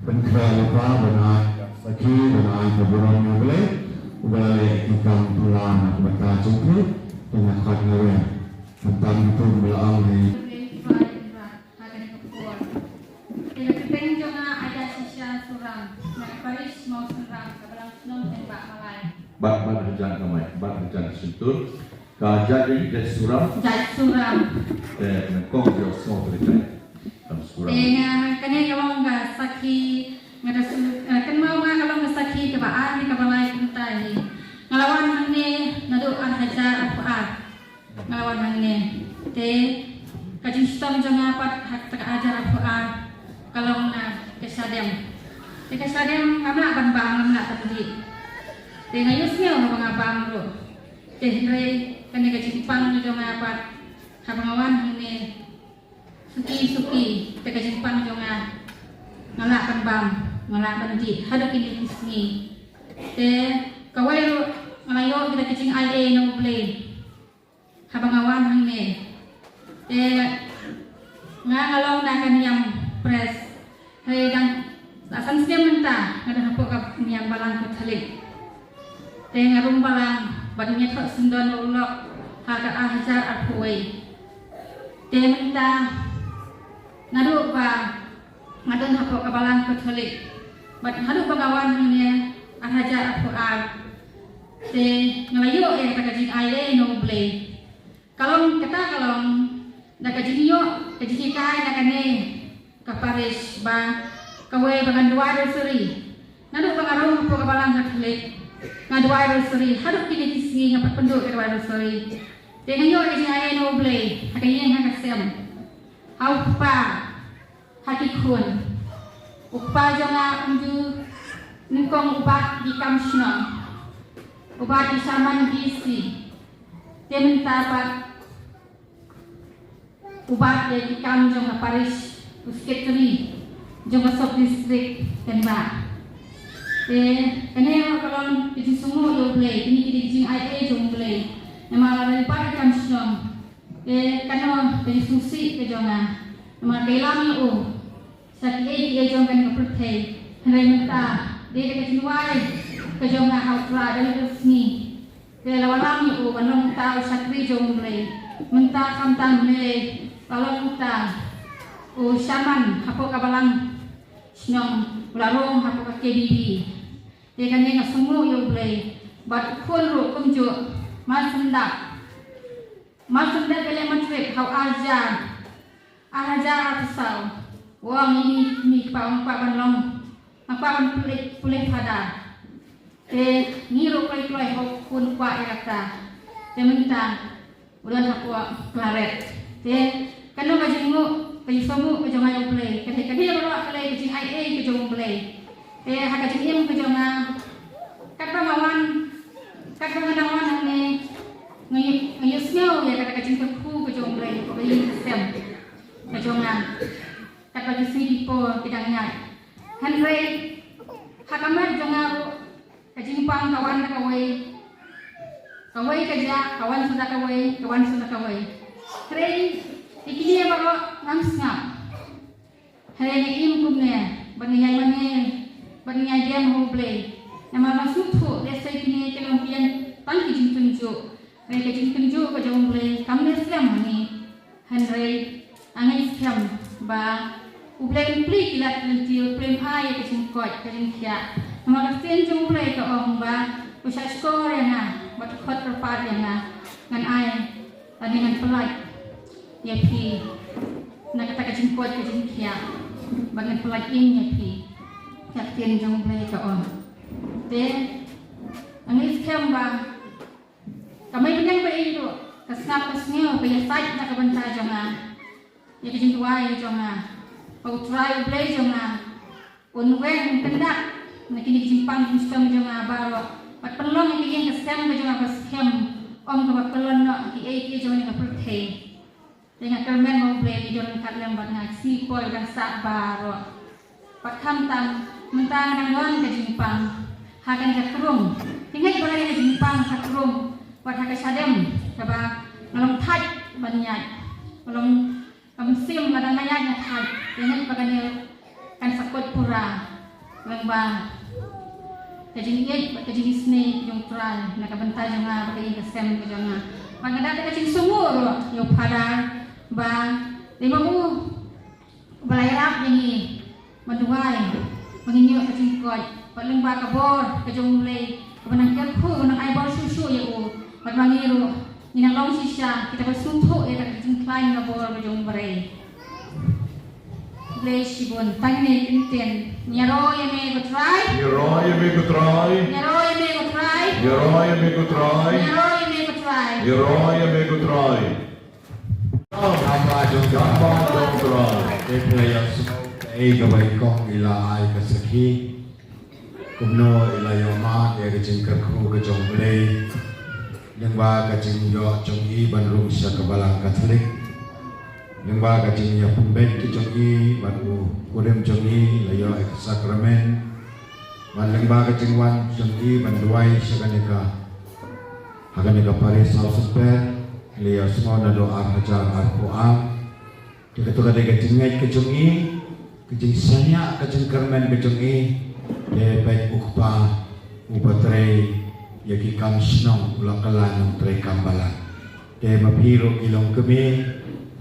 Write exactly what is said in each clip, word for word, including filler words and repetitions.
Pynkhreh lypa ban ai sakhi, ban ai ka burom ïa U Blei uba la leh ki kam pura na ka bynta jong phi. Te nga khot nga wer. Khamtam ki kum ba la ong hi. Te ka kyrteng jong nga Aida Shisha Suram, na ka parish Mawsynram, ka balang shnong Tengbah Malai. Bad bad hajan ka mai, bad hajan ka shyntur. Ka jait jait jait Suram. Jait Suram. Te nyngkong jong sngewbha te jait. Kam Suram. Te nga kane ka long ka sakhi, nga da su, eh, kynmaw nga ka long ka sakhi kaba ar ne kaba lai kumta hi. Nga la wan hangne naduh ar hajar arphew ar. Nga la wan hangne. Te ka jingshitom jong nga pat ha kata ka ar hajar arphew ar ka long na ka shadem. Te ka shadem ngam lah ban bam, ngam lah ban dih. Te nga ïohsngew haba nga bam ruh. Te hynrei kane ka jingpang jong nga pat haba nga wan hangne suki suki, te ka jingpang jong nga nga lah ban bam, nga lah ban dih haduh kine ki sngi. Te kawei ruh nga la ïoh kita ki jingai ei na U Blei haba nga wan hangne. Te nga, nga long na ka niam pres. Hynrei dang la san snem mynta nga don hapoh ka niam balang Katholik. Te nga rung balang bad nga ïathoh syndon u lok ha ka ar hajar arphew wei. Te mynta naduh ba nga don hapoh ka balang Katholik bad haduh ba nga wan hangne ar hajar arphew ar. Te nga la ïoh ïa kata ka jingai ei na U Blei. Ka long kata ka long da ka jingïoh ka jinghikai na kane ka parish ba kawei ba ngan duwai rosary. Naduh ba nga rung hapoh ka balang Katholik nga duwai rosary haduh kine ki sngi nga pat pynduh ka duwai rosary. Te nga ïoh ka jingai ei na U Blei ha ka ïing ha ka sem, ha u kpa, ha ki khun. U kpa jong nga um ju nyngkong u bat ki kam shnong, u bat ki shaman D C. Te mynta pat u bat ïa ki kam jong ka parish, u secretary jong ka sub district Tengbah. Te kane ka long ka jingsngew ïa U Blei, kine ki dei ki jingai ei jong U Blei. Namar lada u bat ki kam shnong, te kano ka jingsngewsih ka jong nga. Namar ka ïalam ïa u sha kiei kiei jong kane ka pyrthei. Hynrei mynta dei da ka jingduwai ka jong nga ha U Trai da ka sngi. Te la wallam ïa u ban long uta u shakri jong U Blei. Mynta khamtam ne la long uta u shaman hapoh ka balang shnong, u la rung hapoh ka K B B. Te kane nga sngew ïa U Blei. Bad u khun ruh kumjuh, Marsyndah. Marsyndah ka leh matrik ha u ar hajar, ar hajar arphew saw. U ong ïa ngi, ngi kwah, ngi kwah ban long, ngi kwah ban pule, pule phadar. Te ngi ruh kloi kloi hok, khun kwah ïa kata. Te mynta u don hapoh Claret. Te kano ka jingnguh, ka jingsngewnguh ka jong nga ïa U Blei. Ka dei, ka dei baroh ka dei ka jingai ei ka jong U Blei. Te ha ka jingim ka jong nga, katba nga wan, katba nga dang wan hangne, nga ïoh, nga ïohsngew ïa kata ka jingkyrkhu ka jong U Blei, ka ïing ka sem ka jong nga. Katba ki sngi ki por ki dang ïaid. Hynrei ha ka met jong nga ruh ka jingpang ka wan da kawei, kawei ka jia, ka wan suda kawei, ka wan suda kawei. Hynrei ïa kine baroh ngam sngap. Hynrei nga im kumne, bad nga ïai mane, bad nga ïai dem ha U Blei. Namar nga sngewthuh lehse kine ki long ki ïeng tang ki jingtynjuh. Hynrei ka jingtynjuh ka jong U Blei kam leh slem ha ngi. Hynrei nga ngeit skhem ba U Blei un plie ki lad ki lynti, U Blei un ai ïa ka jingkoit ka jingkhiah. Namar ka ktien jong U Blei ka ong ba u shahshkor ïa nga bad khot kyrpad ïa nga, ngan ai, lane ngan pyllait ïa phi na kata ka jingkoit ka jingkhiah, ba ngan pyllait im ïa phi. Ka ktien jong U Blei ka ong. Te nga ngeit skhem ba ka mei bneng ba ïeit ruh ka sngap ka sngew, ka ïasaid na ka bynta jong nga, ïa ka jingduwai jong nga, ba U Trai U Blei jong nga un weng, un kyndat na kine ki jingpang jingshitom jong nga baroh, bad pynlong ïa ka ïing ka sem ka jong nga ba skhem, ym kaba kyllon noh kiei kiei jong kane ka pyrthei. Te nga kyrmen ma U Blei, ngi don ryngkat lem bad nga, ki sngi poi dang sah baroh. Bad khamtam mynta nga dang don ka jingpang ha kane ka krum. Te ngeit ba kane ka jingpang ha krum bad ha ka shadem kaba nga long thait ban ïaid, nga long ka mynsiem, lada nga ïaid nga thait. Te ngeit ba kane kan sa koit pura. Lyngba ka jingïeit bad ka jingisynei ka jong U Trai na ka bynta jong nga bad ka ïing ka sem ka jong nga. Bad nga da ka jingsngew ruh ïa u Phadar ba dei ma u ba la ïarap ïa ngi ban duwai ba ngin ïoh ka jingkoit bad lyngba ka bor ka jong U Blei kaba nang kyrkhu, nang ai bor shuh shuh ïa u. Bad ma ngi ruh ngin nang long shisha kita ba sngewthuh ïa ka jingkhlaiñ ka bor ka jong U Blei. Blei shibun. Tang ne kin tin. Ïaroh ïa me ko Trai. Ïaroh ïa me ko Trai. Ïaroh ïa me ko Trai. Ïaroh ïa me ko Trai. Ïaroh ïa me ko Trai. Ïaroh ïa me ko Trai. Haba jong Haba jong Trai. Te phi la ïohsngew kaei kaba i kong i la ai ka sakhi. Kumno i la ïohmad ïa ka jingkyrkhu ka jong U Blei lyngba ka jingïoh jong i ban rung sha ka Balang Katholik, lyngba ka jingïapynbeit ka jong i bad u kurim jong i la ïoh ïa ka sakramen, bad lyngba ka jingwan jong i ban duwai sha kane ka, ha kane ka parish Hawsynper, la ïohsngew naduh ar hajar arphew ar. Te kato ka dei ka jingngeit ka jong i, ka jingshaniah, ka jingkyrmen ka jong i. Te peit u kpa uba trei ïa ki kam shnong u la kylla nongtrei kam balang. Te ma phi ruh ki longkmie,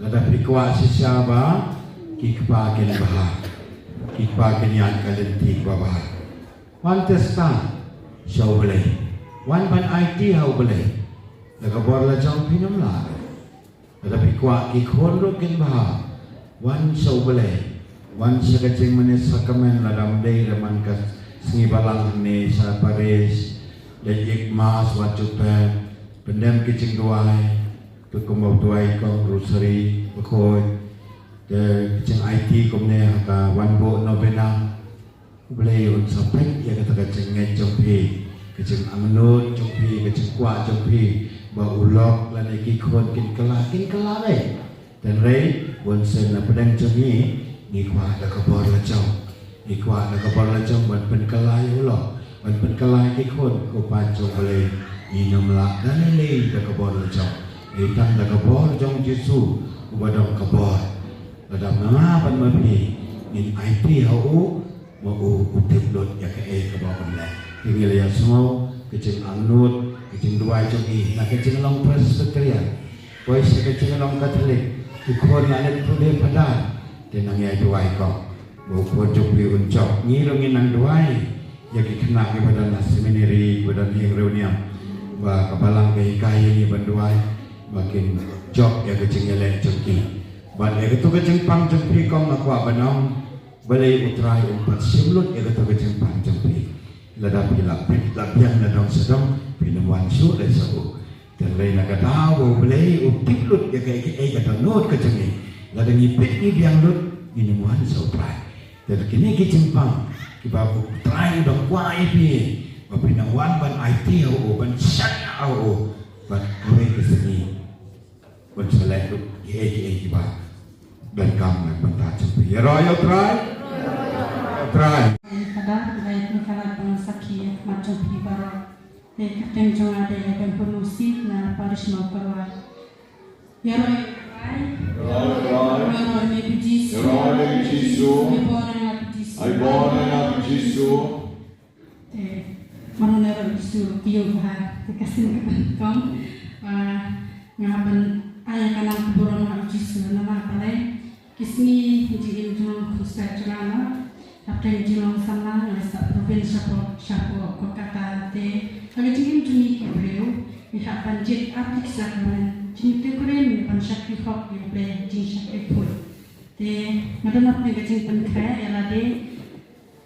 lada phi kwah shisha ba ki kpa kin bha, ki kpa kin ïaid ka lynti kaba bha, wan test sha U Blei, wan ban aiti ha U Blei. Da ka bor la jong phin ym lah. Lada phi kwah ki khun ruh kin bha, wan sha U Blei, wan sha ka jingmane sakramen, lada ym dei da man ka sngi balang hangne sha parish, da ïik mass wat ju pep, pyndem ki jingduwai, te kumba u duwai kong rosary bakhuid, te ki jingaiti kumne ha ka wan buh novena. U Blei un sa peit ïa kata ka jingngeit jong phi, ka jingangnud jong phi, ka jingkwah jong phi, ba u lok lane ki khun kin kylla, kin kylla lei. Hynrei bun sien na pdeng jong ngi, ngi kwah da ka bor la jong. Ngi kwah da ka bor la jong ban pynkylla ïa u lok, ban pynkylla ïa ki khun, ko Kpa jong U Blei. Ngin ym lah da lei lei da ka bor la jong. Ngi tang da ka bor jong U Jisu, uba don ka bor. Lada ma nga bad ma phi ngin aiti ha u, ma u u tip lut ïa kaei kaba un leh. Te ngi la ïohsngew ka jingangnud, ka jingduwai jong i na ka jinglong Presbyterian, poi sha ka jinglong Katholik, ki khun la leit pule phadar. Te nang ïai duwai kong ba u khun jong phi un jop. Ngi ruh ngin nang duwai ïa ki khynnah kiba don ha seminary, kiba don ha ïing riewniam, ba ka Balang ka hikai ïa ngi ban duwai ba kin jop ïa ka jingïaleh jong ki. Bad ïa kato ka jingpang jong phi kong, nga kwah ban ong, balei U Trai um pat shim lut ïa kato ka jingpang jong phi. Lada phi la peit la biang na dong sha dong, phin ym wan shuh lei sha u. Te lei na ka daw ba U Blei u tip lut ïa kaei kaei ka dohnud ka jong ngi. Lada ngi peit ngi biang lut, ngin ym wan sha U Trai. Te kine ki jingpang kiba U Trai u dang kwah ïa phi, ba phin nang wan ban aiti ha u, ban shaniah ha u, bad kawei ka sngi un sa leh lut kiei kiei kiba donkam na ka bynta jong phi. Ïaroh ïa U Trai. Ïaroh ïa U Trai. Phadar, nga ai khublei ïa ka sakhi ha khmat jong phi baroh. Te ka kyrteng jong nga dei Evan Purnusit na parish Mawkyrwat. Ïaroh ïa U Trai. Ïaroh ïa U Trai. Ïaroh ïa me ko Jisu. Ïaroh ïa me ko Jisu. Ai bor ïa nga ko Jisu. Ai bor ïa nga ko Jisu. Te, mano na ro Jisu, ïoh bha, te ka sien ka ban kong, ah, nga ban ai ka nam ka burom ha u Jisu, namar balei, ki sngi, ki jingim jong nga, khusat jong nga, hapdeng jinglong samla, nga sa provin shapoh, shapoh Kolkata, te, ha ka jingim jong ngi ki briew, ngi hap ban jied ap ki sakramen, jingtip rim, ban shakri hok, ïa U Blei, jingshakri khuid. Te, nga don hapdeng ka jingpynkhreh, ïa lade,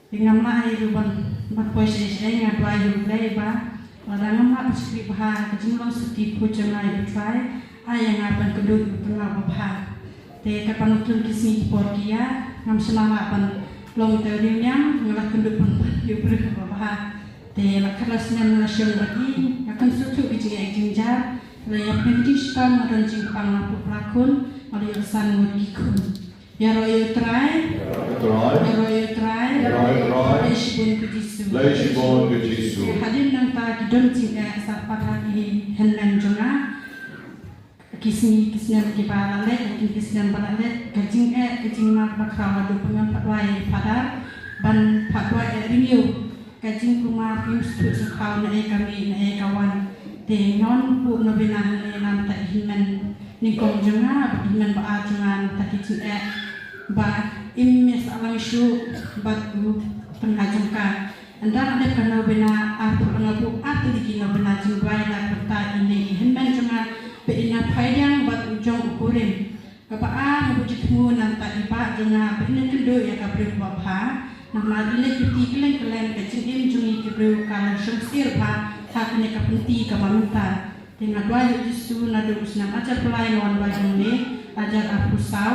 Te ngam lah ïa ruh ban, ban poi shaei shaei, nga duwai ïa U Blei ba lada ngam lah ban shakri bha, ka jinglong sati khuid jong nga ïa U Trai, ai ïa nga ban kynduh ïa u tnga uba bha. Te katba nga khlem ki sngi ki por ki ïa, ngam shym la lah ban long ïa uta u riewniam, nga la kynduh pynban ïa u briew uba bha. Te la khat la snem nga la shong bad i, nga khlem sngewthuh ki jingeh ki jingjar, la ïa pynjah shitom, nga don jingpang la phew phra khun, nga la ïoh san ngut ki khun. Ïaroh ïa U Trai. Ïaroh ïa U Trai. Ïaroh ïa U Trai. Khublei shibun ko Jisu. Khublei shibun ko Jisu. Hadien nangta ki don jingeh sa pat ha ki hynmen jong nga. Ki sngi ki snem kiba la leit, ki snem ba la leit, ka jingeh, ka jingmad ba khraw haduh ba ngam pat duwai ïa i Phadar, ban pat duwai ïa Ïa ka jingkhlaiñ, phim sngewthuh sngewkhaw naei ka mih naei ka wan. Te nga wan buh novena hangne namar i hynmen nyngkong jong nga bad i hynmen ba ar jong nga namar ki jingeh ba im ïa sah lang shuh bad u tnga jong ka. Ynda nga dep ka novena arphew, nga buh artylli ki novena jingduwai na ka bynta ine i hynmen jong nga ba in ïa phai biang bad u jong u kurim. Kaba ar, nga buh jingthmu namar i bah jong nga ba in ïa kynduh ïa ka briew ba bha. Namar i leit kti kylleng kylleng, ka jingim jong ngi ki briew ka la shong sir bha ha kane ka pynti kaba mynta. Te nga duwai ïa u Jisu naduh u snem hajar blai nga wan duwai hangne, hajar arphew saw.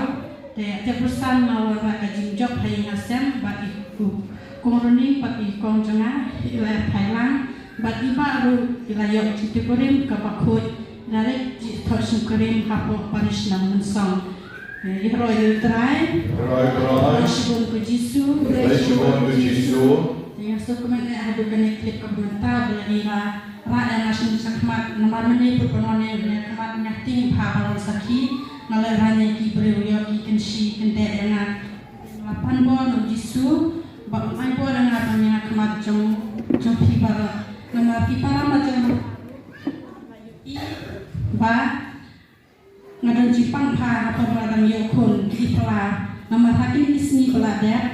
Te hajar arphew san nga wan ba ka jingjop ha ïing ha sem bad i kong Roning bad i kong jong nga i la phai lang. Bad i bah ruh i la ïoh jingkurim kaba khuid, i la leit jingthoh shongkurim hapoh parish Nongmynsong. Eh, ïaroh ïa u Trai. Ïaroh ïa u Trai. Khublei shibun ko Jisu. Khublei shibun ko Jisu. Ïa nga sngewkmen eh haduh kane ka clip kaba mynta ba la ïa rah ïa nga sha khmat namar mynne put ban wan ïa khmat nga tieng bha ba long sakhi. Nga la rah ïa ki briew ïa ki kynshi kyndeh ïa nga. Nga pan bor na u Jisu ba un ai bor ïa nga ban ïa khmat jong jong phi baroh. Namar ki para marjan ba nga don jingpang bha ha por ba la dang ïoh khun ki pla. Namar ha kine ki sngi ba la dep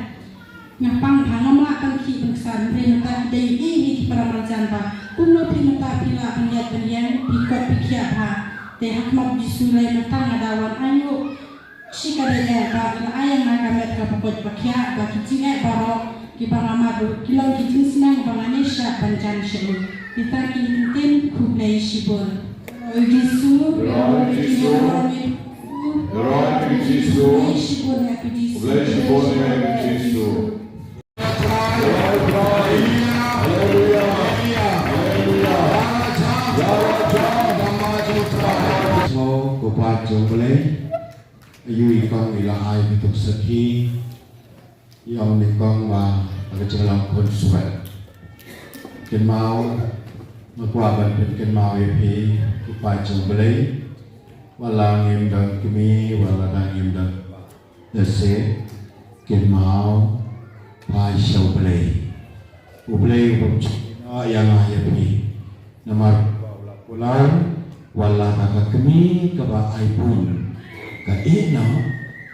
nga pang bha, ngam lah ban khih ban ksar, hynrei mynta ki dei ïa ngi ki para marjan ba kumno phi mynta phi lah ban ïaid ban ïeng, phi kot phi khiah bha. Te ha khmat u Jisu lei mynta nga da wan ainguh shi ka dei eh ba i la ai ïa nga ka met kaba koit ba khiah, ba ki jingeh baroh kiba nga mad ruh ki long ki jingsneng ba ngan ïaishah ban jan sha u. Kita ki ktien, khublei shibun. Ïaroh ïa u Jisu. Ïaroh ïa u Jisu. Ïaroh ïa u Jisu. Khublei shibun ïa u Jisu. Khublei shibun ïa u Jisu. Haleluya. Haleluya. Haleluya. Ko pa jong U Blei. Aïu i kong i la ai kito ki sakhi. I ong i kong ba ka jinglong khun swet. Kynmaw, nga kwah ban pynkynmaw ïa phi, ko pa jong U Blei. Wat la ngim don kmie, wat la ngim don, te seh, kynmaw, phai sha U Blei. U Blei u bym ju ïehnoh ïa nga ïa phi. Namar u la kular, wat la ka kmie kaba ai bun ka ïehnoh,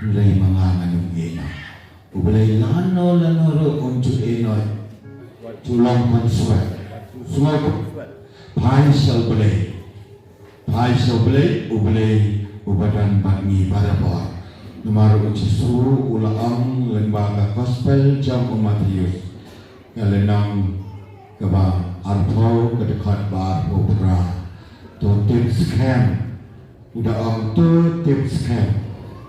hynrei ma nga ngan ym ïehnoh. U Blei lano lano ruh um ju ïehnoh. Ju long khun swet. Phai sha U Blei. Phai sha U Blei, U Blei uba don bad ngi barabor. Namar u Jisu u la ong lyngba ka gospel jong u Mathaios, ka lynnong kaba arphew, ka dkhot ba arphew phra. To tip skhem. U da ong to tip skhem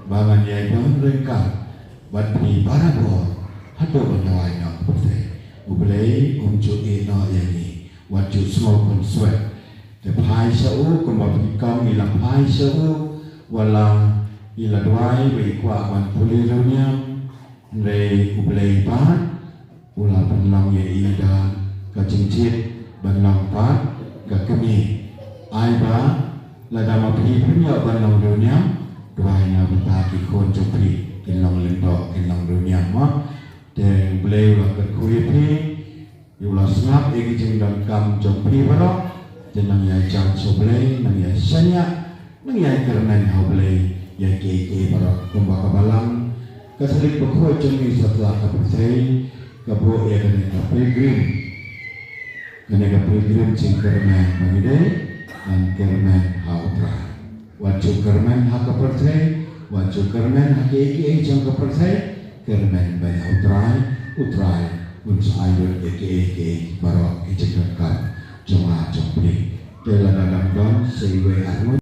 ba ngan ïai don ryngkat bad phi barabor haduh ban dawa noh ka pyrthei. U Blei um ju ïehnoh ïa ngi. Wat ju sngew khun swet. Te phai sha u, kumba phi kong i la phai sha u, wat la i la duwai ba i kwah ban pule riewniam, hynrei U Blei pat u la pynlong ïa i da ka jingjied ban long pat ka kmie. Ai ba lada ma phi pynïoh ban long riewniam, duwai na bynta ki khun jong phi, kin long lyngdoh, kin long riewniam mo. Te U Blei u la kyrkhu ïa phi, u la sngap ïa ki jingdonkam jong phi baroh. Te nang ïai jan sha U Blei, nang ïai shaniah, nang ïai kyrmen ha U Blei ïa kiei kiei baroh. Kumba ka Balang Katholik bakhuid jong ngi satlak ka pyrthei ka buh ïa kane ka pilgrim, kane ka pilgrim jingkyrmen ba ngi dei ban kyrmen ha U Trai. Wat ju kyrmen ha ka pyrthei, wat ju kyrmen ha kiei kiei jong ka pyrthei, kyrmen beit ha U Trai, U Trai un sa ai lut ïa kiei kiei baroh ki jingdonkam jong nga jong phi. Te lada dang don sa iwei arngut